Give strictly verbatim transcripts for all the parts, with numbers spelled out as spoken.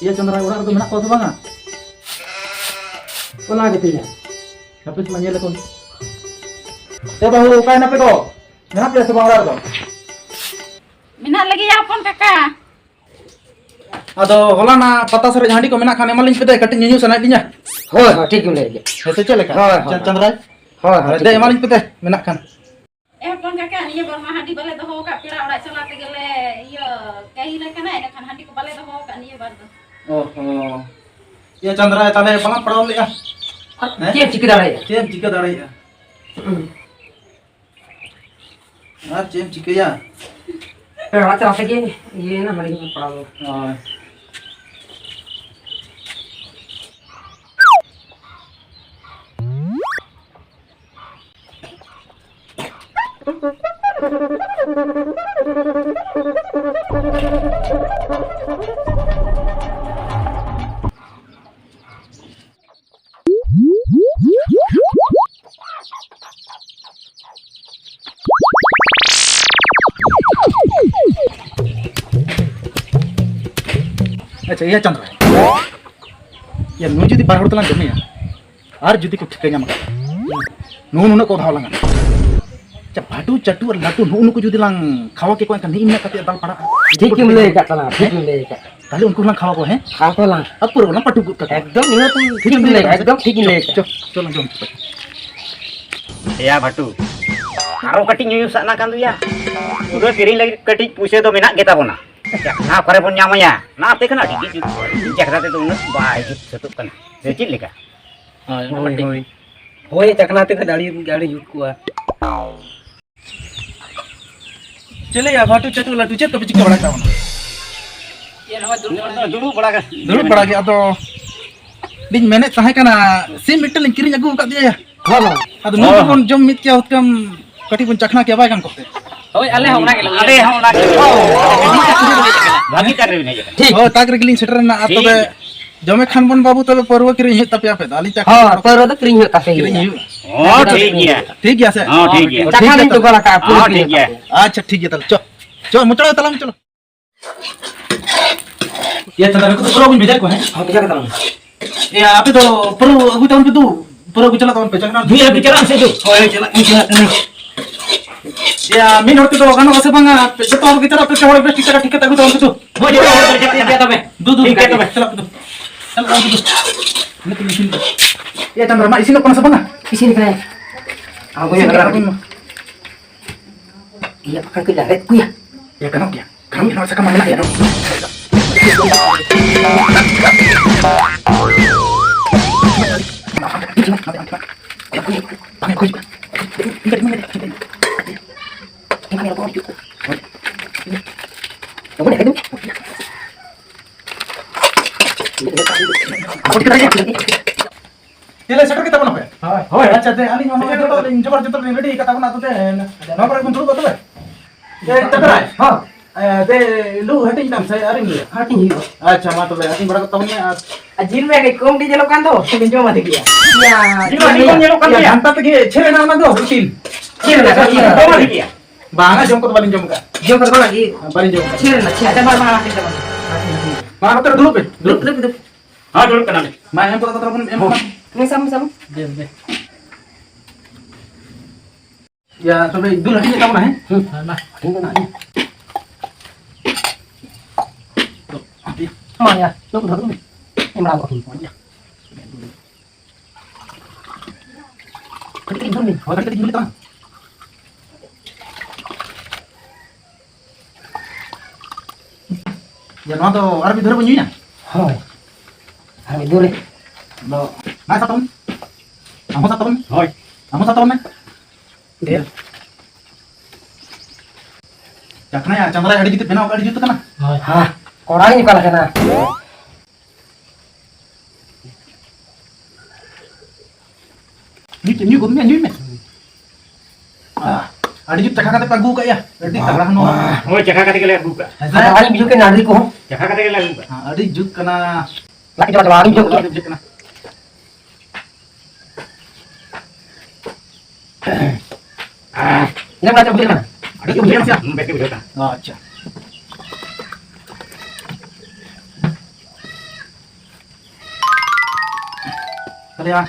ᱤᱭᱟᱹ ᱪᱚᱸᱫᱽᱨᱟ, ᱚᱲᱟᱜ ᱨᱮᱫᱚ ᱢᱮᱱᱟᱜ ᱠᱚᱣᱟ ᱥᱮ ᱵᱟᱝᱟ? ᱚᱱᱟ ᱜᱮ ᱛᱤᱧᱟ᱾ ᱦᱟᱯᱮ ᱥᱮ ᱧᱮᱞ ᱟᱠᱚ᱾ ᱮ ᱵᱟᱹᱦᱩ, ᱚᱠᱟᱭ ᱱᱟᱯᱮ ᱫᱚ? ᱢᱮᱱᱟᱜ ᱯᱮᱭᱟ ᱥᱮ ᱵᱟᱝ ᱚᱲᱟᱜ ᱨᱮᱫᱚ? ᱢᱮᱱᱟᱜ ᱞᱮᱜᱮᱭᱟ ᱦᱚᱯᱚᱱ ᱠᱟᱠᱟ᱾ ᱟᱫᱚ ᱦᱚᱞᱟᱱᱟᱜ ᱯᱟᱛᱟ ᱥᱟᱨᱮᱡ ᱦᱟᱺᱰᱤ ᱠᱚ ᱢᱮᱱᱟᱜ ᱠᱷᱟᱱ ᱮᱢᱟᱞᱤᱧ ᱯᱮ ᱫᱮ, ᱠᱟᱹᱴᱤᱡ ᱧᱩᱧᱩ ᱥᱟᱱᱟᱭᱮᱫ ᱞᱤᱧᱟ᱾ ᱦᱳᱭ, ᱦᱳᱭ, ᱴᱷᱤᱠ ᱜᱮᱢ ᱞᱟᱹᱭ ᱠᱮᱫ᱾ ᱦᱮᱸ ᱥᱮ ᱪᱮᱫ ᱞᱮᱠᱟ? ᱦᱳᱭ, ᱦᱳᱭ᱾ ᱪᱚᱸᱫᱽᱨᱟᱭ? ᱦᱳᱭ, ᱦᱳᱭ, ᱦᱳᱭ, ᱴᱷᱤᱠ ᱫᱮ, ᱜᱮ᱾ ᱮᱢᱟᱞᱤᱧ ᱯᱮ ᱫᱮ, ᱢᱮᱱᱟᱜ ᱠᱷᱟᱱ᱾ ᱮ ᱦᱚᱯᱚᱱ ᱠᱟᱠᱟ, ᱱᱤᱭᱟᱹ ᱵᱟᱨ ᱢᱟ ᱦᱟᱺᱰᱤ ᱵᱟᱞᱮ ᱫᱚᱦᱚ ᱟᱠᱟᱫ, ᱯᱮᱲᱟ ᱚᱲᱟᱜ ᱪᱟᱞᱟᱜ ᱛᱮᱜᱮ ᱞᱮ, ᱤᱭᱟᱹ, ᱠᱟᱹᱦᱤᱞ ᱟᱠᱟᱱᱟ, ᱮᱸᱰᱮᱠᱷᱟᱱ ᱦᱟᱺᱰᱤ ᱠᱚ ᱵᱟᱞᱮ ᱫᱚᱦᱚ ᱟᱠᱟᱫ ᱱᱤᱭᱟᱹ ᱵᱟᱨ ᱫᱚ᱾ ᱚ ᱦᱚᱸ᱾ ᱭᱟ ᱪᱚᱸᱫᱽᱨᱟᱭ, ᱛᱟᱦᱞᱮ ᱵᱟᱞᱟᱝ ᱯᱟᱲᱟᱣ ᱞᱮᱜᱼᱟ᱾ ᱟᱨ ᱦᱮᱸ? ᱪᱮᱫ ᱮᱢ ᱪᱤᱠᱟᱹ ᱫᱟᱲᱮᱭᱟᱜᱼᱟ? ᱪᱮᱫ ᱮᱢ ᱪᱤᱠᱟᱹ ᱫᱟᱲᱮᱭᱟᱜᱼᱟ? ᱦᱩᱸ᱾ ᱟᱨ ᱪᱮᱫ ᱮᱢ ᱪᱤᱠᱟᱹᱭᱟ? ᱯᱮᱲᱟ ᱚᱲᱟᱜ ᱪᱟᱞᱟᱜ ᱛᱮᱜᱮ ᱤᱭᱟᱹᱭᱮᱱᱟ, ᱦᱟᱺᱰᱤ ᱠᱚ ᱯᱟᱲᱟᱣ ᱫᱚ᱾ ᱦᱳᱭ᱾ ᱟᱪᱪᱷᱟ, ᱤᱭᱟᱹ ᱪᱚᱸᱫᱽᱨᱟ, ᱤᱭᱟᱹ ᱱᱩᱭ ᱡᱩᱫᱤ ᱵᱟᱨ ᱦᱚᱲ ᱛᱮᱞᱟᱝ ᱡᱚᱢᱮᱭᱟ, ᱟᱨ ᱡᱩᱫᱤ ᱠᱚ ᱴᱷᱤᱠᱟᱹ ᱧᱟᱢ ᱠᱟᱜᱼᱟ, ᱱᱩᱱ ᱱᱩᱱᱟᱹᱜ ᱠᱚ ᱫᱷᱟᱣ ᱞᱟᱝᱟ᱾ ᱟᱪᱪᱷᱟ, ᱵᱷᱟᱴᱩ, ᱪᱟᱴᱩ ᱟᱨ ᱞᱟᱴᱩ ᱱᱩᱜᱼᱩ ᱱᱩᱠᱩ ᱡᱩᱫᱤ ᱞᱟᱝ ᱠᱷᱟᱣᱟ ᱠᱮᱠᱚᱣᱟ, ᱮᱱᱠᱷᱟᱱ ᱱᱤᱜ ᱤᱱᱟᱹᱜ ᱠᱟᱛᱮ ᱫᱟᱞ ᱯᱟᱲᱟᱜᱼᱟ᱾ ᱴᱷᱤᱠ ᱜᱮᱢ ᱞᱟᱹᱭ ᱟᱠᱟᱫ ᱛᱟᱞᱟᱝᱟ, ᱴᱷᱤᱠ ᱜᱮᱢ ᱞᱟᱹᱭ ᱟᱠᱟᱫ᱾ ᱛᱟᱦᱞᱮ ᱩᱱᱠᱩ ᱦᱚᱸᱞᱟᱝ ᱠᱷᱟᱣᱟ ᱠᱚᱣᱟ, ᱦᱮᱸ? ᱠᱷᱟᱣᱟ ᱠᱚᱣᱟ ᱞᱟᱝ᱾ ᱟᱨ ᱯᱩᱨᱟᱹ ᱞᱟᱝ ᱯᱟᱹᱴᱩ ᱜᱚᱫ ᱠᱟᱠᱚᱣᱟ᱾ ᱮᱠᱫᱚᱢ, ᱤᱱᱟᱹ ᱛᱚ ᱴᱷᱤᱠ ᱜᱮᱢ ᱞᱟᱹᱭ ᱟᱠᱟᱫ, ᱮᱠᱫᱚᱢ ᱴᱷᱤᱠ ᱜᱮᱢ ᱞᱟᱹᱭ ᱟᱠᱟᱫ᱾ ᱪᱚ, ᱪᱚ ᱞᱟᱝ ᱡᱚᱢ ᱦᱚᱪᱚ ᱠᱚᱣᱟ᱾ ᱮᱭᱟ ᱵᱷᱟᱴᱩ, ᱟᱨᱚ ᱠᱟᱹᱴᱤᱡ ᱧᱩ ᱧᱩ ᱥᱟᱜ ᱱᱟ ᱠᱟᱱ ᱫᱚᱭᱟ᱾ ᱯᱩᱨᱟᱹ ᱠᱤᱨᱤᱧ ᱞᱟᱹᱜᱤᱫ ᱠᱟᱹᱴᱤᱡ ᱯᱩᱭᱥᱟᱹ ᱫᱚ ᱢᱮᱱᱟᱜ ᱜᱮ ᱛᱟᱵᱚᱱᱟ᱾ ᱚᱱᱟ ᱠᱚᱨᱮ ᱵᱚᱱ ᱧᱟᱢᱟᱭᱟ, ᱚᱱᱟ ᱟᱯᱮ ᱠᱷᱚᱱᱟᱜ ᱟᱹᱰᱤ ᱜᱮ ᱡᱩᱛ ᱠᱚᱜᱼᱟ᱾ ᱤᱧ ᱪᱟᱠᱷᱱᱟ ᱛᱮᱫᱚ ᱩᱱᱟᱹᱜ ᱵᱟᱭ ᱡᱩᱛ ᱥᱟᱹᱛᱚᱜ ᱠᱟᱱᱟ᱾ ᱥᱮ ᱪᱮᱫ ᱞᱮᱠᱟ? ᱦᱳᱭ, ᱦᱳᱭ, ᱦᱳᱭ᱾ ᱦᱳᱭ, ᱪᱟᱠᱷᱱᱟ ᱛᱮ ᱠᱷᱟᱱ ᱟᱹᱰᱤ, ᱟᱹᱰᱤ ᱡᱩᱛ ᱠᱚᱜᱼᱟ᱾ ᱪᱮᱫ ᱞᱮᱭᱟ, ᱵᱷᱟᱴᱩ, ᱪᱟᱴᱩ, ᱞᱟᱴᱩ, ᱪᱮᱫ ᱠᱚᱯᱮ ᱪᱤᱠᱟᱹ ᱵᱟᱲᱟᱭ ᱛᱟᱵᱚᱱᱟ? ᱪᱮᱫ ᱦᱚᱸ ᱵᱟᱝ, ᱫᱩᱲᱩᱵ ᱵᱟᱲᱟ᱾ ᱫᱩᱲᱩᱵ ᱵᱟᱲᱟ ᱜᱮ᱾ ᱟᱫᱚ ᱞᱤᱧ ᱢᱮᱱᱮᱫ ᱛᱟᱦᱮᱸ ᱠᱟᱱᱟ, ᱥᱤᱢ ᱢᱤᱫᱴᱮᱱ ᱞᱤᱧ ᱠᱤᱨᱤᱧ ᱟᱹᱜᱩ ᱟᱠᱟᱫ ᱫᱮᱭᱟ᱾ ᱦᱚᱸ, ᱦᱚᱸ᱾ ᱟᱫᱚ ᱱᱩᱭ ᱦᱚᱸ, ᱫᱚᱵᱚᱱ ᱦᱚᱸ᱾ ᱡᱚᱢ ᱢᱤᱫ ᱠᱮᱭᱟ, ᱦᱩᱛᱠᱟᱹᱢ ᱠᱟᱹᱴᱤᱡ ᱵᱚᱱ ᱪᱟᱠᱷᱱᱟ ᱠᱮᱭᱟ, ᱵᱟᱭ ᱜᱟᱱ ᱠᱚᱜ ᱛᱮ? ᱦᱳᱭ, ᱟᱞᱮ ᱦᱚᱸ ᱚᱱᱟ ᱜᱮᱞᱮ ᱩᱭᱦᱟᱹᱨ᱾ ᱟᱞᱮ ᱦᱚᱸ ᱚᱱᱟ ᱜᱮ᱾ ᱵᱷᱟᱹᱜᱤ ᱛᱟᱠ ᱨᱮ ᱢᱮᱱᱟᱜ ᱠᱟᱫᱟ᱾ ᱴᱷᱤᱠ᱾ ᱦᱳᱭ, ᱛᱟᱠ ᱨᱮᱜᱮ ᱞᱤᱧ ᱥᱮᱴᱮᱨ ᱮᱱᱟ᱾ ᱟᱨ ᱴᱷᱤᱠ ᱛᱚᱵᱮ ᱜᱮᱭᱟ᱾ ᱡᱚᱢᱮ ᱠᱷᱟᱱ ᱵᱚᱱ ᱵᱟᱹᱵᱩ, ᱛᱚᱵᱮ ᱯᱟᱹᱨᱣᱟᱹ ᱠᱤᱨᱤᱧ ᱦᱩᱭᱩᱜ ᱛᱟᱯᱮᱭᱟ ᱟᱯᱮ ᱫᱚ᱾ ᱟᱹᱞᱤᱧ ᱪᱟᱠᱷᱱᱟ ᱦᱚᱸ, ᱯᱟᱹᱨᱣᱟᱹ ᱫᱚ ᱠᱤᱨᱤᱧ ᱦᱩᱭᱩᱜ ᱛᱟᱯᱮ ᱜᱮᱭᱟ᱾ ᱠᱤᱨᱤᱧ ᱦᱩᱭᱩᱜᱼᱟ᱾ ᱦᱚᱸ, ᱴᱷᱤᱠ ᱜᱮᱭᱟ᱾ ᱴᱷᱤᱠ ᱜᱮᱭᱟ ᱥᱮ? ᱦᱚᱸ, ᱴᱷᱤᱠ ᱜᱮᱭᱟ᱾ ᱪᱟᱠᱷᱱᱟ ᱞᱤᱧ ᱡᱚᱜᱟᱲ ᱟᱠᱟᱫᱼᱟ, ᱯᱩᱨᱟᱹ ᱦᱚᱸ, ᱴᱷᱤᱠ ᱠᱤᱨᱤᱧ ᱜᱮᱭᱟ᱾ ᱦᱩᱭᱩᱜ ᱛᱟᱯᱮᱭᱟ᱾ ᱟᱪᱪᱷᱟ, ᱴᱷᱤᱠ ᱜᱮᱭᱟ ᱛᱟᱦᱞᱮ᱾ ᱪᱚ, ᱪᱚ, ᱢᱚᱪᱲᱟ ᱛᱟᱞᱟᱝ ᱢᱮ, ᱪᱚᱞᱚ᱾ ᱤᱭᱟᱹ, ᱛᱟᱦᱞᱮ ᱱᱩᱠᱩ ᱫᱚ ᱯᱩᱨᱟᱹ ᱵᱚᱱ ᱵᱷᱮᱡᱟ ᱠᱚᱣᱟ, ᱦᱮᱸ? ᱦᱚᱸ, ᱵᱷᱮᱡᱟ ᱠᱟᱛᱟ ᱵᱚᱱ᱾ ᱤᱭᱟᱹ, ᱟᱯᱮ ᱫᱚ ᱯᱩᱨᱟᱹ ᱟᱹᱜᱩᱭ ᱛᱟᱵᱚᱱ ᱯᱮ, ᱫᱩ, ᱯᱩᱨᱟᱹ ᱟᱹᱜᱩ ᱪᱟᱞᱟᱜ ᱛᱟᱵᱚᱱ ᱯᱮ, ᱪᱟᱞᱟᱜ ᱠᱟᱱᱟ᱾ ᱫᱩ, ᱟᱹᱜᱩ ᱪᱟᱞᱟᱜ, ᱟᱹᱜᱩ ᱪᱟᱞᱟᱜ ᱠᱟᱱᱟ᱾ ᱤᱭᱟᱹ, ᱢᱤᱫ ᱦᱚᱲ ᱛᱮᱫᱚ ᱜᱟᱱᱚᱜᱼᱟ ᱥᱮ ᱵᱟᱝᱟ? ᱡᱚᱛᱚ ᱦᱚᱲ ᱜᱮ ᱪᱟᱞᱟᱜ ᱯᱮ, ᱯᱮ ᱦᱚᱲ ᱵᱮᱥ ᱴᱷᱤᱠ ᱴᱷᱟᱠ, ᱴᱷᱤᱠ ᱠᱟᱛᱮ ᱟᱹᱜᱩ ᱛᱟᱵᱚᱱ ᱯᱮ, ᱫᱩ᱾ ᱦᱳᱭ, ᱡᱚᱛᱚ ᱦᱚᱲ ᱜᱮ ᱪᱟᱞᱟᱜ ᱠᱟᱱᱟ᱾ ᱫᱩ, ᱫᱩ, ᱴᱷᱤᱠ ᱜᱮᱭᱟ ᱛᱚᱵᱮ᱾ ᱪᱟᱞᱟᱜ ᱯᱮ, ᱫᱩ᱾ ᱪᱟᱞᱟᱜ ᱯᱮ, ᱫᱩ᱾ ᱤᱱᱟᱹ ᱛᱮᱜᱮ ᱤᱥᱤᱱ ᱠᱚ᱾ ᱤᱭᱟᱹ, ᱪᱟᱸᱫᱽᱨᱟ, ᱢᱟ ᱤᱥᱤᱱᱚᱜ ᱠᱟᱱᱟ ᱥᱮ ᱵᱟᱝᱟ? ᱤᱥᱤᱱ ᱠᱟᱱᱟ᱾ ᱟᱬᱜᱚᱭᱟ, ᱤᱥᱤᱱ ᱠᱟᱱᱟ᱾ ᱟᱬᱜᱚᱭ ᱢᱟ᱾ ᱤᱭᱟᱹ, ᱵᱟᱠᱷᱟᱱ ᱠᱟᱹᱡ ᱞᱟᱲᱮᱡ ᱠᱚᱭᱟ᱾ ᱮ, ᱜᱟᱱᱚᱜ ᱜᱮᱭᱟ᱾ ᱜᱟᱱᱚᱜ ᱜᱮᱭᱟ, ᱱᱚᱣᱟ ᱥᱟᱠᱟᱢ ᱢᱟ ᱢᱮᱱᱟᱜ ᱜᱮᱭᱟ, ᱱᱚᱣᱟ᱾ ᱛᱟᱦᱞᱮ ᱥᱮᱴᱮᱨ ᱜᱮ ᱛᱟᱵᱚᱱᱟ ᱯᱮ? ᱦᱳᱭ, ᱦᱳᱭ᱾ ᱟᱪᱪᱷᱟ, ᱫᱮ, ᱟᱹᱞᱤᱧ ᱚᱱᱟ ᱡᱚᱛᱚ ᱞᱤᱧ ᱡᱚᱜᱟᱲ ᱡᱚᱛᱚ ᱞᱤᱧ ᱨᱮᱰᱤ ᱟᱠᱟᱫ ᱛᱟᱵᱚᱱᱟ, ᱟᱫᱚ ᱫᱮ, ᱱᱚᱣᱟ ᱠᱚᱨᱮ ᱵᱚᱱ ᱫᱩᱲᱩᱵᱼᱟ ᱛᱚᱵᱮ᱾ ᱫᱮ, ᱪᱟᱸᱫᱽᱨᱟᱭ᱾ ᱦᱚᱸ᱾ ᱮ, ᱫᱮ, ᱞᱩ ᱦᱟᱹᱴᱤᱧ ᱛᱟᱢ ᱥᱮ ᱟᱹᱣᱨᱤᱢ ᱞᱩᱭᱟ? ᱦᱟᱹᱴᱤᱧ ᱦᱩᱭᱩᱜᱼᱟ᱾ ᱟᱪᱪᱷᱟ, ᱢᱟ ᱛᱚᱵᱮ, ᱦᱟᱹᱴᱤᱧ ᱵᱟᱲᱟ ᱠᱚᱜ ᱛᱟᱵᱚᱱ ᱢᱮ ᱟᱨ ᱟᱨ ᱡᱤᱞ ᱢᱮ ᱠᱟᱹᱡ ᱠᱚᱢ ᱜᱮ ᱧᱮᱞᱚᱜ ᱠᱟᱱ ᱫᱚ, ᱥᱮᱵᱮᱱ ᱡᱚᱢᱟ ᱴᱷᱤᱠ ᱜᱮᱭᱟ᱾ ᱡᱤᱞ ᱢᱟ ᱟᱹᱰᱤ ᱠᱚᱢ ᱧᱮᱞᱚᱜ ᱠᱟᱱ ᱜᱮᱭᱟ᱾ ᱜᱷᱟᱱᱴᱟ ᱛᱮᱜᱮ ᱪᱷᱮᱨ ᱮᱱᱟ ᱚᱱᱟ ᱫᱚ, ᱤᱥᱤᱱ᱾ ᱪᱷᱮᱨ ᱮᱱᱟ, ᱪᱷᱮᱨ ᱮᱱᱟ᱾ ᱡᱚᱢᱟ ᱴᱷᱤᱠ ᱜᱮᱭᱟ᱾ ᱵᱟᱝᱟ, ᱡᱚᱢ ᱠᱚᱫᱚ ᱵᱟᱹᱞᱤᱧ ᱡᱚᱢ ᱟᱠᱟᱫ᱾ ᱡᱚᱢ ᱠᱚᱫᱚ ᱵᱟᱝ, ᱤᱭᱟᱹ᱾ ᱵᱟᱹᱞᱤᱧ ᱡᱚᱢ ᱟᱠᱟᱫ᱾ ᱪᱷᱮᱨ ᱮᱱᱟ, ᱪᱷᱮᱨ᱾ ᱟᱪᱪᱷᱟ, ᱢᱟ, ᱢᱟ, ᱦᱟᱹᱴᱤᱧ ᱛᱟᱵᱚᱱ ᱢᱮ᱾ ᱢᱟ, ᱱᱚᱛᱮ ᱨᱮ ᱫᱩᱲᱩᱵ ᱯᱮ, ᱫᱩᱲᱩᱵ᱾ ᱫᱩᱲᱩᱵ, ᱫᱩᱲᱩᱵ, ᱫᱩᱲᱩᱵ᱾ ᱢᱟ, ᱮᱢ ᱠᱚᱫᱚ ᱛᱟᱵᱚᱱ, ᱮᱢ ᱠᱚᱫᱚ᱾ ᱢᱮ ᱥᱟᱢ, ᱥᱟᱢ᱾ ᱫᱮ, ᱫᱮ᱾ ᱭᱟ, ᱛᱚᱵᱮ ᱫᱩᱞ ᱦᱟᱹᱴᱤᱧ ᱛᱟᱵᱚᱱᱟ, ᱦᱮᱸ? ᱦᱩᱸ᱾ ᱦᱮᱸ, ᱢᱟ᱾ ᱦᱟᱹᱴᱤᱧ ᱫᱚ ᱱᱟᱦᱟᱜ᱾ ᱢᱟ ᱭᱟ, ᱱᱩᱠᱩ ᱫᱚ ᱫᱩᱞ ᱢᱮ᱾ ᱮᱢ ᱵᱟᱲᱟ ᱠᱚᱣᱟ ᱠᱚ᱾ ᱠᱟᱹᱴᱤᱡ ᱠᱟᱹᱴᱤᱡ ᱫᱩᱞ ᱢᱮ᱾ ᱦᱳᱭ, ᱠᱟᱹᱴᱤᱡ ᱠᱟᱹᱴᱤᱡ ᱫᱩᱞ ᱛᱟᱵᱚᱱ᱾ ᱭᱟ, ᱱᱚᱣᱟ ᱫᱚ ᱟᱨ ᱢᱤᱫ ᱫᱷᱟᱣ ᱵᱚᱱ ᱧᱩᱭᱟ? ᱦᱳᱭ᱾ ᱟᱨ ᱢᱤᱫ ᱫᱷᱟᱣ ᱨᱮ᱾ ᱟᱫᱚ, ᱢᱟ ᱥᱟᱛᱚᱢ᱾ ᱟᱢ ᱦᱚᱸ ᱥᱟᱛᱚᱢ᱾ ᱦᱳᱭ᱾ ᱟᱢ ᱦᱚᱸ ᱥᱟᱛᱚᱢ ᱢᱮ᱾ ᱫᱮ᱾ ᱪᱟᱠᱷᱱᱟᱭᱟ, ᱪᱟᱸᱫᱽᱨᱟᱭ ᱟᱹᱰᱤ ᱡᱩᱛ ᱵᱮᱱᱟᱣ, ᱟᱹᱰᱤ ᱡᱩᱛ ᱠᱟᱱᱟ᱾ ᱦᱳᱭ᱾ ᱦᱮᱸ, ᱠᱚᱲᱟ ᱜᱤᱧ ᱚᱠᱟ ᱞᱮᱠᱟᱱᱟ? ᱧᱩᱭ ᱢᱮ, ᱧᱩ ᱜᱚᱫ ᱢᱮ, ᱧᱩᱭ ᱢᱮ᱾ ᱟᱦ, ᱟᱹᱰᱤ ᱡᱩᱛ ᱪᱟᱠᱷᱟ ᱠᱟᱛᱮ ᱯᱮ ᱟᱹᱜᱩ ᱟᱠᱟᱫ ᱭᱟ᱾ ᱟᱹᱰᱤ ᱛᱟᱜᱲᱟ ᱱᱚᱣᱟ᱾ ᱦᱳᱭ, ᱪᱟᱠᱷᱟ ᱠᱟᱛᱮ ᱜᱮᱞᱮ ᱟᱹᱜᱩ ᱠᱟᱜᱼᱟ᱾ ᱦᱮᱸ, ᱟᱨ ᱟᱹᱞᱤᱧ ᱵᱩᱡᱷᱟᱹᱣ ᱠᱮᱫ ᱱᱟᱹᱰᱨᱤ ᱠᱚᱦᱚᱸ᱾ ᱪᱟᱠᱷᱟ ᱠᱟᱛᱮ ᱜᱮᱞᱮ ᱟᱹᱜᱩ ᱠᱟᱜᱼᱟ᱾ ᱦᱮᱸ, ᱟᱹᱰᱤ ᱡᱩᱛ ᱠᱟᱱᱟ᱾ ᱞᱟᱡ ᱪᱟᱵᱟ ᱪᱟᱵᱟ, ᱟᱹᱰᱤ ᱡᱩᱛ ᱠᱟᱱᱟ᱾ ᱟᱹᱰᱤ ᱡᱩᱛ ᱠᱟᱱᱟ᱾ ᱤᱱᱟᱹ ᱵᱟᱲᱟ ᱪᱚ ᱵᱩᱡᱷᱟᱹᱜ ᱠᱟᱱᱟ᱾ ᱟᱹᱰᱤ ᱜᱮ ᱵᱩᱡᱷᱟᱹᱜ ᱠᱟᱱᱟ ᱥᱮ? ᱦᱩᱸ, ᱵᱮᱥ ᱜᱮ ᱵᱩᱡᱷᱟᱹᱜ ᱠᱟᱱᱟ᱾ ᱟᱪᱪᱷᱟ᱾ ᱭᱟ᱾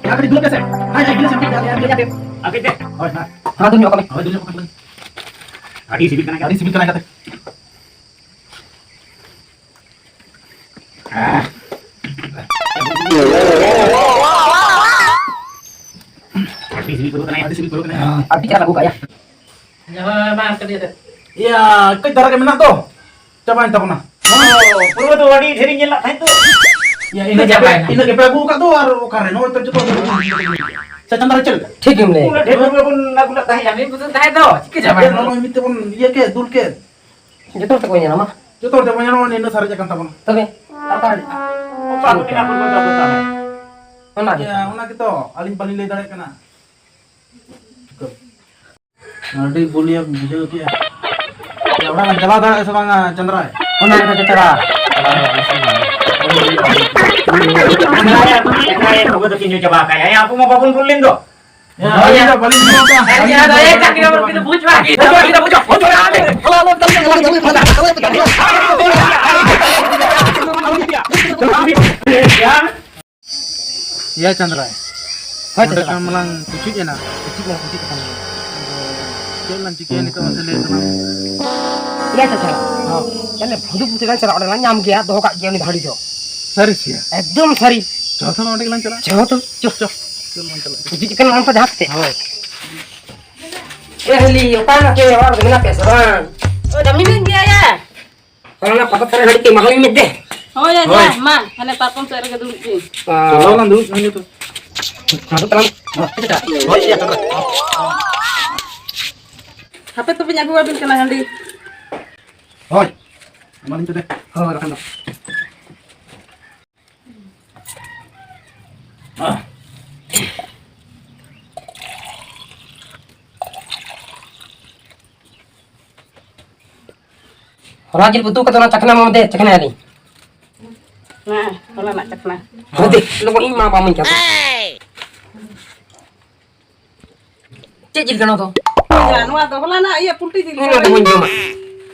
ᱟᱨ ᱠᱟᱹᱴᱤᱡ ᱫᱩᱞ ᱯᱮᱥᱮ᱾ ᱦᱟᱭ, ᱦᱟᱭ, ᱫᱩᱞ ᱯᱮᱥᱮ᱾ ᱟᱨ ᱠᱟᱹᱴᱤᱡ ᱫᱮ᱾ ᱦᱳᱭ, ᱦᱳᱭ᱾ ᱦᱟᱸ, ᱫᱩᱞ ᱧᱚᱜ ᱠᱟᱜ ᱢᱮ᱾ ᱦᱳᱭ, ᱫᱩᱞ ᱧᱚᱜ ᱠᱟᱜ ᱢᱮ᱾ ᱟᱹᱰᱤ ᱥᱤᱵᱤᱞ ᱠᱟᱱᱟ᱾ ᱟᱹᱰᱤ ᱥᱤᱵᱤᱞ ᱠᱟᱱᱟ ᱜᱟᱛᱮ᱾ ᱟᱹᱰᱤ ᱥᱤᱵᱤᱞ ᱠᱟᱱᱟ᱾ ᱟᱹᱰᱤ ᱪᱮᱦᱨᱟ ᱟᱹᱜᱩ ᱠᱟᱜ ᱭᱟ᱾ ᱦᱳᱭ, ᱢᱟ, ᱠᱟᱹᱴᱤᱡ ᱠᱟᱛᱮ᱾ ᱤᱭᱟᱹ, ᱠᱟᱹᱡ ᱫᱷᱟᱨᱟ ᱜᱮ ᱢᱮᱱᱟᱜ ᱫᱚ, ᱪᱟᱵᱟᱭᱮᱱ ᱛᱟᱵᱚᱱᱟ᱾ ᱚ, ᱯᱩᱨᱟᱹ ᱫᱚ ᱟᱹᱰᱤ ᱰᱷᱮᱨᱤᱧ ᱧᱮᱞ ᱞᱮᱫ ᱛᱟᱦᱮᱸᱫ ᱫᱚ᱾ ᱤᱭᱟᱹ, ᱤᱱᱟᱹ ᱜᱮᱯᱮ, ᱪᱟᱵᱟᱭᱮᱱᱟ᱾ ᱤᱱᱟᱹ ᱜᱮᱯᱮ ᱟᱹᱜᱩ ᱟᱠᱟᱫ ᱫᱚ, ᱟᱨ ᱚᱠᱟᱨᱮ? ᱱᱚᱜᱼᱚᱭ ᱛᱚ ᱡᱚᱛᱚ ᱥᱮ ᱪᱟᱸᱫᱟ ᱨᱮ ᱪᱮᱫ ᱞᱮᱠᱟ? ᱴᱷᱤᱠ ᱜᱮᱢ ᱞᱟᱹᱭ᱾ ᱯᱩᱨᱟᱹ ᱰᱷᱮᱨ ᱰᱷᱮᱨ ᱵᱚᱱ ᱟᱹᱜᱩ ᱞᱮᱫ ᱛᱟᱦᱮᱸᱫ᱾ ᱟᱹᱰᱤ ᱵᱩᱡᱩᱨ ᱛᱟᱦᱮᱸᱫ ᱫᱚ, ᱪᱤᱠᱟᱹ ᱪᱟᱵᱟᱭᱮᱱᱟ? ᱱᱚᱜᱼᱚᱭ ᱢᱤᱫ ᱛᱮᱵᱚᱱ ᱤᱭᱟᱹ ᱠᱮᱫ, ᱫᱩᱞ ᱠᱮᱫ᱾ ᱡᱚᱛᱚ ᱦᱚᱲ ᱛᱮᱠᱚ ᱧᱮᱞᱟ ᱢᱟ᱾ ᱡᱚᱛᱚ ᱦᱚᱲ ᱛᱮᱠᱚ ᱧᱮᱞᱟ, ᱱᱚᱜᱼᱚᱭ ᱱᱤᱱᱟᱹ ᱥᱟᱨᱮᱡ ᱟᱠᱟᱱ ᱛᱟᱵᱚᱱᱟ᱾ ᱛᱚᱵᱮ, ᱚᱠᱟ ᱨᱮ? ᱚᱠᱟ ᱨᱮ? ᱚᱱᱟ ᱜᱮᱛᱚ᱾ ᱤᱭᱟᱹ, ᱚᱱᱟ ᱜᱮᱛᱚ, ᱟᱹᱞᱤᱧ ᱵᱟᱹᱞᱤᱧ ᱞᱟᱹᱭ ᱫᱟᱲᱮᱭᱟᱜ ᱠᱟᱱᱟ᱾ ᱟᱹᱰᱤ ᱵᱩᱞᱤᱭᱟᱹ ᱵᱩᱡᱷᱟᱹᱣ ᱠᱮᱜᱼᱟ᱾ ᱚᱲᱟᱜ ᱮᱢ ᱪᱟᱞᱟᱣ ᱫᱟᱲᱮᱭᱟᱜᱼᱟ ᱥᱮ ᱵᱟᱝᱟ, ᱪᱚᱸᱫᱽᱨᱟᱭ? ᱚᱱᱟ ᱜᱮᱛᱚ ᱪᱚᱸᱫᱽᱨᱟ᱾ ᱟᱵᱚ ᱫᱚ ᱛᱤᱧ ᱪᱟᱵᱟ ᱟᱠᱟᱫ ᱭᱟ᱾ ᱟᱵᱚ ᱢᱟ ᱵᱟᱵᱚᱱ ᱵᱷᱩᱞ ᱞᱮᱱ ᱫᱚ᱾ ᱦᱮᱸ, ᱟᱹᱞᱤᱧ ᱫᱚ ᱵᱟᱹᱞᱤᱧ ᱵᱩᱡᱷᱟᱹᱣ ᱠᱟᱜᱼᱟ᱾ ᱟᱹᱞᱤᱧ ᱫᱚ ᱮᱠ ᱪᱟᱹᱠᱨᱤ ᱵᱟᱹᱠᱨᱤ ᱫᱚ ᱵᱩᱡᱽ ᱵᱟᱝ᱾ ᱭᱟ ᱪᱟᱸᱫᱽᱨᱟᱭ, ᱦᱳᱭ, ᱱᱚᱰᱮ ᱪᱟᱸᱫᱽᱨᱟ᱾ ᱠᱷᱚᱱ ᱢᱟᱞᱟᱝ ᱯᱩᱪᱩᱡ ᱮᱱᱟ᱾ ᱯᱩᱪᱩᱡ ᱢᱟ ᱯᱩᱪᱩᱡ ᱟᱠᱟᱱ ᱜᱮᱭᱟ᱾ ᱟᱫᱚ ᱪᱮᱫ ᱞᱟᱝ ᱪᱤᱠᱟᱹᱭᱟ ᱱᱤᱛᱚᱜ, ᱢᱟᱥᱮ ᱞᱟᱹᱭ ᱛᱟᱞᱟᱝ ᱢᱮ᱾ ᱤᱭᱟᱹ ᱪᱟᱪᱟ, ᱦᱚᱸ᱾ ᱛᱟᱦᱞᱮ ᱵᱷᱩᱫᱩ ᱯᱩᱛᱤ ᱞᱟᱝ ᱪᱟᱞᱟᱜ, ᱚᱸᱰᱮ ᱞᱟᱝ ᱧᱟᱢ ᱜᱮᱭᱟ, ᱫᱚᱦᱚ ᱠᱟᱜ ᱜᱮᱭᱟ ᱩᱱᱤ ᱫᱚ ᱦᱟᱺᱰᱤ ᱫᱚ᱾ ᱥᱟᱹᱨᱤ ᱥᱮᱭᱟ? ᱮᱠᱫᱚᱢ ᱥᱟᱹᱨᱤ᱾ ᱪᱚ ᱛᱟᱦᱞᱮ ᱚᱸᱰᱮ ᱜᱮᱞᱟᱝ ᱪᱟᱞᱟᱜᱼᱟ᱾ ᱪᱚ ᱛᱚ, ᱪᱚ᱾ ᱪᱚ᱾ ᱪᱚ ᱞᱟᱝ ᱪᱟᱞᱟᱜᱼᱟ᱾ ᱦᱤᱡᱩᱜ ᱠᱟᱱᱟ ᱚᱱᱠᱟ ᱡᱟᱦᱟᱸ ᱛᱮ᱾ ᱦᱳᱭ᱾ ᱮ ᱦᱤᱞᱤ, ᱚᱠᱟ ᱨᱮ ᱢᱮᱱᱟᱜ ᱯᱮᱭᱟ ᱥᱮ ᱵᱟᱝ? ᱳ, ᱫᱟᱢᱤ ᱢᱮᱱ ᱜᱮᱭᱟ ᱭᱟ᱾ ᱚᱱᱟ ᱯᱟᱛᱟ ᱛᱟᱞᱮ ᱦᱟᱺᱰᱤ ᱛᱮ ᱢᱟᱦᱟᱞᱤᱧ ᱢᱮᱫ ᱫᱮ᱾ ᱦᱳᱭ, ᱟᱪᱪᱷᱟ, ᱦᱳᱭ᱾ ᱢᱟ, ᱦᱟᱱᱮ ᱯᱟᱨᱠᱚᱢ ᱥᱮᱫ ᱨᱮᱜᱮ ᱫᱩᱲᱩᱵ ᱯᱮ᱾ ᱟᱨ ᱪᱚᱞᱚ ᱞᱟᱝ ᱫᱩᱲᱩᱵ ᱠᱟᱱ ᱜᱮ ᱛᱚ᱾ ᱦᱳᱭ, ᱤᱭᱟᱹ ᱠᱟᱱᱟ᱾ ᱦᱟᱯᱮ ᱛᱚᱵᱮᱧ ᱟᱹᱜᱩ ᱟᱹᱵᱤᱱ ᱠᱟᱱᱟ ᱦᱟᱺᱰᱤ᱾ ᱦᱳᱭ, ᱮᱢᱟᱞᱤᱧ ᱯᱮ ᱫᱮ᱾ ᱦᱳᱭ, ᱵᱟᱠᱷᱟᱱ ᱫᱚ᱾ ᱦᱚᱞᱟ ᱡᱤᱞ ᱩᱛᱩ ᱠᱟᱛᱮ ᱚᱱᱟ ᱪᱟᱠᱷᱱᱟ ᱮᱢᱟᱢ ᱫᱮ, ᱪᱟᱠᱷᱱᱟ ᱟᱹᱞᱤᱧ᱾ ᱦᱮᱸ, ᱦᱚᱞᱟ ᱨᱮᱱᱟᱜ ᱪᱟᱠᱷᱱᱟ᱾ ᱦᱳᱭ ᱫᱮ, ᱞᱚᱜᱚᱱ ᱤᱧ ᱢᱟ ᱵᱟᱢ ᱤᱧ ᱠᱟᱱ᱾ ᱪᱮᱫ ᱡᱤᱞ ᱠᱟᱱᱟ ᱛᱚ? ᱭᱟ, ᱱᱚᱣᱟ ᱫᱚ ᱦᱚᱞᱟᱱᱟᱜ ᱤᱭᱟᱹ ᱯᱩᱞᱴᱤ ᱡᱤᱞ᱾ ᱤᱧ ᱚᱱᱟ ᱫᱚ ᱵᱟᱹᱧ ᱡᱚᱢᱟ᱾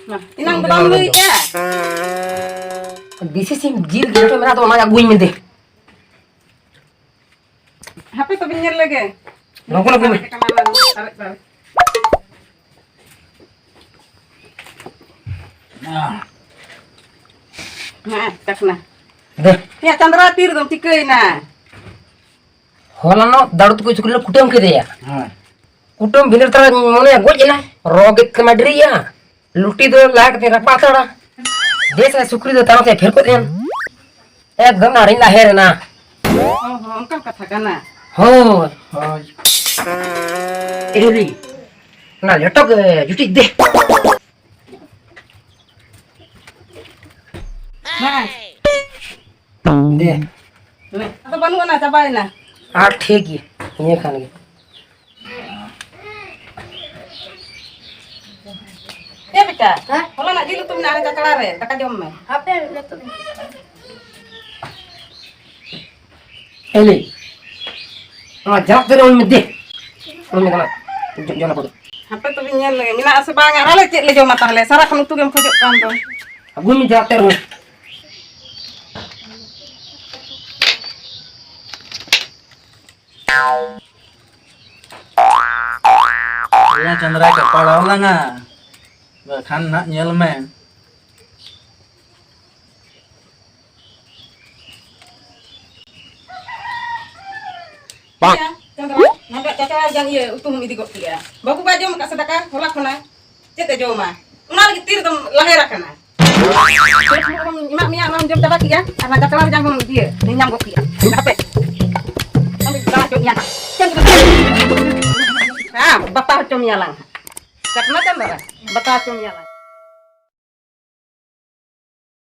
ᱢᱟ, ᱮᱱᱟᱝ ᱫᱚ ᱵᱟᱢ ᱞᱟᱹᱭᱮᱫᱼᱟ᱾ ᱫᱮᱥᱤ ᱥᱤᱢ ᱡᱤᱞ ᱜᱮ ᱢᱮᱱᱟᱜ ᱫᱚ, ᱚᱱᱟ ᱟᱹᱜᱩᱧ ᱢᱮ ᱫᱮ᱾ ᱦᱟᱯᱮ ᱛᱚᱵᱮᱧ ᱧᱮᱞ ᱞᱮᱜᱮ᱾ ᱞᱚᱜᱚᱱ ᱟᱹᱜᱩᱭ ᱢᱮ᱾ ᱥᱟᱨᱮᱡ ᱠᱟᱱᱟ, ᱥᱟᱨᱮᱡ, ᱥᱟᱨᱮᱡ᱾ ᱦᱮᱸ, ᱪᱟᱠᱷᱱᱟ᱾ ᱫᱮ᱾ ᱭᱟ, ᱪᱟᱸᱫᱽᱨᱟ ᱛᱤ ᱨᱮᱫᱚᱢ ᱪᱤᱠᱟᱹᱭᱮᱱᱟ? ᱦᱚᱞᱟᱱᱚᱜ ᱫᱟᱲᱩ ᱛᱟᱠᱚ ᱪᱩᱠᱞᱤ ᱞᱮ ᱠᱩᱴᱟᱹᱢ ᱠᱮᱫᱮᱭᱟ᱾ ᱦᱮᱸ᱾ ᱠᱩᱴᱟᱹᱢ ᱵᱷᱤᱸᱫᱟᱹᱲ ᱛᱚᱨᱟ ᱢᱚᱱᱮᱭᱟ ᱜᱚᱡ ᱮᱱᱟᱭ᱾ ᱨᱚ ᱜᱮᱫ ᱛᱮᱢᱟ ᱰᱮᱨᱤᱭᱟ᱾ ᱞᱩᱴᱤ ᱫᱚ ᱞᱟᱦᱟ ᱠᱟᱛᱮ ᱨᱟᱯᱟᱜ ᱦᱟᱛᱟᱲᱟ᱾ ᱫᱮᱥ ᱨᱮ ᱥᱩᱠᱨᱤ ᱫᱚ ᱛᱟᱭᱚᱢ ᱛᱮ ᱯᱷᱮᱨ ᱠᱚᱫ ᱮᱱ᱾ ᱮᱠᱫᱚᱢ ᱟᱹᱰᱤᱧ ᱞᱟᱦᱮᱨ ᱮᱱᱟ᱾ ᱚ ᱦᱚᱸ, ᱚᱱᱠᱟᱱ ᱠᱟᱛᱷᱟ ᱠᱟᱱᱟ᱾ ᱦᱳᱭ᱾ ᱦᱳᱭ᱾ ᱮ ᱨᱮ, ᱚᱱᱟ ᱞᱮᱴᱚ ᱜᱮ ᱡᱩᱴᱤᱡ ᱫᱮ᱾ ᱦᱮᱸ᱾ ᱫᱮ᱾ ᱟᱫᱚ ᱵᱟᱹᱱᱩᱜ ᱟᱱᱟ, ᱪᱟᱵᱟᱭᱮᱱᱟ᱾ ᱟᱨ ᱴᱷᱤᱠ ᱜᱮ, ᱱᱤᱭᱟᱹ ᱠᱷᱟᱱ ᱜᱮ᱾ ᱮ ᱵᱮᱴᱟ, ᱦᱮᱸ? ᱦᱚᱞᱟᱱᱟᱜ ᱡᱤᱞ ᱩᱛᱩ ᱢᱮᱱᱟᱜᱼᱟ, ᱪᱟᱪᱲᱟ ᱨᱮ, ᱫᱟᱠᱟ ᱡᱚᱢ ᱢᱮ᱾ ᱦᱟᱯᱮ, ᱱᱤᱛᱚᱜ᱾ ᱮᱞᱤ, ᱚᱱᱟ ᱡᱟᱞᱟᱜ ᱛᱮ ᱩᱱᱤ ᱢᱮ ᱫᱮ᱾ ᱩᱱᱤ ᱢᱮ ᱠᱟᱱᱟ, ᱡᱚ-, ᱡᱚᱱᱟ ᱠᱚᱫᱚ᱾ ᱦᱟᱯᱮ ᱛᱚᱵᱮ ᱧᱮᱞ ᱞᱮᱜᱮ, ᱢᱮᱱᱟᱜ ᱟᱥᱮ ᱵᱟᱝ? ᱟᱨ ᱟᱞᱮ ᱪᱮᱫ ᱞᱮ ᱡᱚᱢᱟ ᱛᱟᱦᱞᱮ? ᱥᱟᱨᱟᱠᱷᱚᱱ ᱩᱛᱩ ᱜᱮᱢ ᱠᱷᱚᱡᱚᱜ ᱠᱟᱱ ᱫᱚ᱾ ᱟᱹᱜᱩᱭ ᱢᱮ ᱡᱟᱞᱟᱜ ᱛᱮ ᱟᱨᱦᱚᱸ᱾ ᱮᱭᱟ ᱪᱟᱸᱫᱽᱨᱟ ᱠᱚᱯᱟᱲᱟᱣ ᱞᱟᱝᱟ, ᱵᱟᱠᱷᱟᱱ ᱱᱟᱜ ᱧᱮᱞ ᱢᱮ᱾ ᱵᱟᱝ᱾ ᱪᱟᱸᱫᱽᱨᱟ, ᱱᱚᱰᱮ ᱪᱟᱪᱲᱟ ᱡᱟᱝ ᱤᱭᱟᱹ ᱩᱛᱩ ᱦᱚᱸᱢ ᱤᱫᱤ ᱜᱚᱫ ᱠᱮᱜᱼᱟ᱾ ᱵᱟᱹᱵᱩ ᱵᱟᱭ ᱡᱚᱢ ᱟᱠᱟᱫ ᱥᱮ ᱫᱟᱠᱟ ᱦᱚᱞᱟ ᱠᱷᱚᱱᱟᱜ? ᱪᱮᱫ ᱮ ᱡᱚᱢᱟ? ᱚᱱᱟ ᱞᱟᱹᱜᱤᱫ ᱛᱤ ᱨᱮᱫᱚᱢ ᱞᱟᱦᱮᱨ ᱟᱠᱟᱱᱟ᱾ ᱪᱮᱫ ᱮᱢᱟᱜ ᱢᱮᱭᱟ, ᱚᱱᱟᱢ ᱡᱚᱢ ᱪᱟᱵᱟ ᱠᱮᱜᱼᱟ, ᱟᱨ ᱚᱱᱟ ᱪᱟᱪᱲᱟ ᱡᱟᱝ ᱦᱚᱸᱢ ᱤᱭᱟᱹ ᱧᱟᱢ ᱜᱚᱫ ᱠᱮᱜᱼᱟ᱾ ᱦᱟᱯᱮ᱾ ᱟᱢ ᱫᱚ ᱫᱟᱬᱟ ᱦᱚᱪᱚ ᱢᱮᱭᱟ ᱱᱟᱜ᱾ ᱪᱮᱫ ᱮᱢ ᱦᱮᱸ, ᱵᱟᱛᱟ ᱦᱚᱪᱚ ᱢᱮᱭᱟ ᱞᱟᱝ ᱦᱟᱸᱜ᱾ ᱪᱟᱠᱢᱟ ᱪᱟᱸᱫᱽᱨᱟ, ᱵᱟᱛᱟ ᱦᱚᱪᱚ ᱢᱮᱭᱟ ᱞᱟᱝ᱾